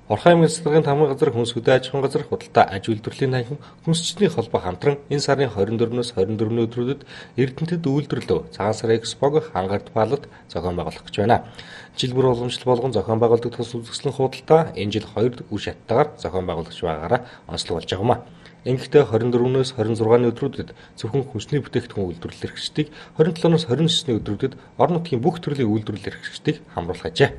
Орхон аймгийн засгийн тамгын газар, хүнс хөдөө аж ахуйн газар, худалдаа аж үйлдвэрлэлийн танхим, хүнсчдийн холбоо хамтран энэ сарын 24-өөс 24-ний өдрүүдэд Эрдэнэтэд үйлдвэрлэв Цагаан сар экспог Хангарт палат зохион байгуулах гэж байна. Жил бүр уламжлал болгон зохион байгуулдаг тус үзэсгэлэн худалдаа энэ жил хоёр үр шаттайгаар зохион байгуулагдаж байгаагаараа онцлог болж байгаа юм а. Ингэхдээ 24-өөс 26-ны өдрүүдэд зөвхөн хүнсний бүтээгдэхүүн үйлдвэрлэл эрхчлэлтийг, 27-оос 29-ний өдрүүдэд орон нутгийн бүх төрлийн үйлдвэрлэл эрхчлэлтийг хамруулах ажээ.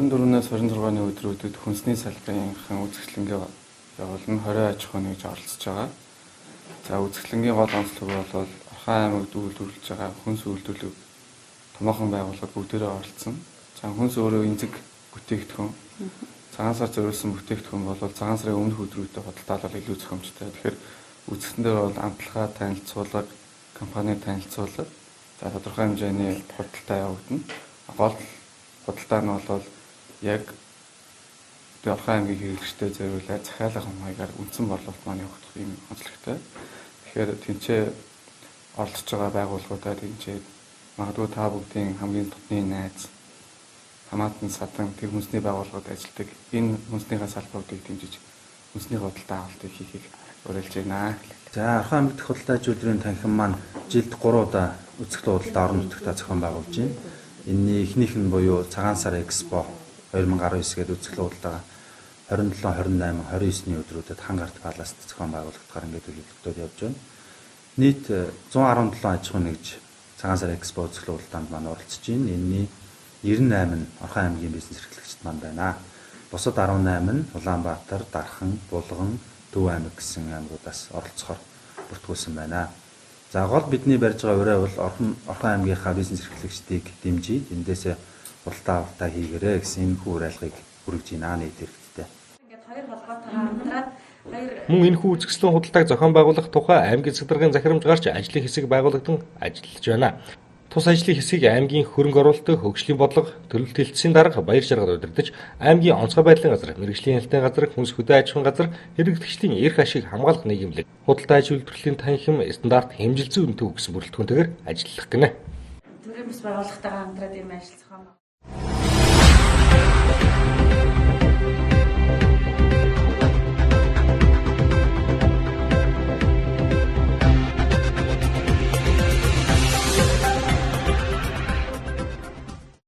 24-өөс 26-ны өдрүүдэд хүнсний салбарын үзэсгэлэнгээ явуулна. 20 аж ахуйн нэгж оролцож байгаа. За, үзэсгэлэнгийн гол онцлог бол Орхон аймагт үйлдвэрлэж байгаа хүнс үйлдвэрлэх томоохон байгууллагууд бүгдээрээ оролцсон. За, хүнс өөрөө эмзэг бүтээгдэхүүн. Цагаан сар зориулсан бүтээгдэхүүн бол цагаан сарын өмнөх өдрүүдэд худалдаалал илүү зохиомжтой. Тэгэхээр үзэсгэлэн дээр бол амталгаа танилцуулга, компани танилцуулга, за тодорхой хэмжээний худалдаа явагдана. Гол худалдаа нь бол яг Орхон аймгийн хэрэглэгчдэд зориулаад захиалга маягаар үндсэн борлуулалт маань явагдах юм онцлогтой. Тэгэхээр тэнцээ оролцож байгаа байгууллагуудаа тэнцээд магадгүй та бүгдийн хамгийн дотны найз, хамаатан садан тэр хүнсний байгууллагад ажилладаг энэ хүнснийхээ салбаруудыг дэмжиж хүнсний худалдаа авалтыг хийхийг уриалж байна. За, Орхон аймаг дэх худалдаа аж үйлдвэрийн танхим маань жилд 3 удаа үзэсгэлэн худалдаа орон нутагтаа зохион байгуулж байна. Энэний эхнийх нь буюу Цагаан сар экспо 2019 гээд үзэсгэлэн худалдаа 27, 28, 29-ний өдрүүдэд Хангарт паласт зохион байгуулагдахаар ингээд төлөвлөгдөд явж байна. Нийт 117 аж ахуйн нэгж Цагаан сар экспо үзэсгэлэн худалдаанд маань оролцож байна. Энэний 98 нь Орхон аймгийн бизнес эрхлэгчид маань байна. Бусад 18 нь Улаанбаатар, Дархан, Булган, Төв аймаг гэсэн аймагуудаас оролцохоор бүртгүүлсэн байна. За, гол бидний барьж байгаа урай бол Орхон аймгийнхаа бизнес эрхлэгчдийг дэмжиж эндээсээ худалдаа авалтаа хийгээрэй гэсэн энэ хүү уриалгыг хүргэж байна нийт иргэдтэй. Ингээд хоёр холбоотойгоо хамтраад Мөн энэхүү үзэсгэлэн худалдааг зохион байгуулах тухай аймгийн засгийн захирамж гарч ажлын хэсэг байгуулагдан ажиллаж байна. Тус ажлын хэсгийг аймгийн хөрөнгө оруулалтын хөгжлийн бодлого, төлөвлөлт хэлтсийн дарга Баяр Жаргал удирдах, аймгийн онцгой байдлын газар, мэргэжлийн хяналтын газар, хүнс хөдөө аж ахуйн газар, хэрэглэгчдийн эрх ашиг хамгаалах нийгэмлэг, худалдаа аж үйлдвэрлэлийн танхим, стандарт хэмжил зүйн төв гэсэн бүрэлдэхүүнтэйгээр ажиллах гинэ. Төрийн бас байгууллагатайгаа хамтраад ийм ажил зохион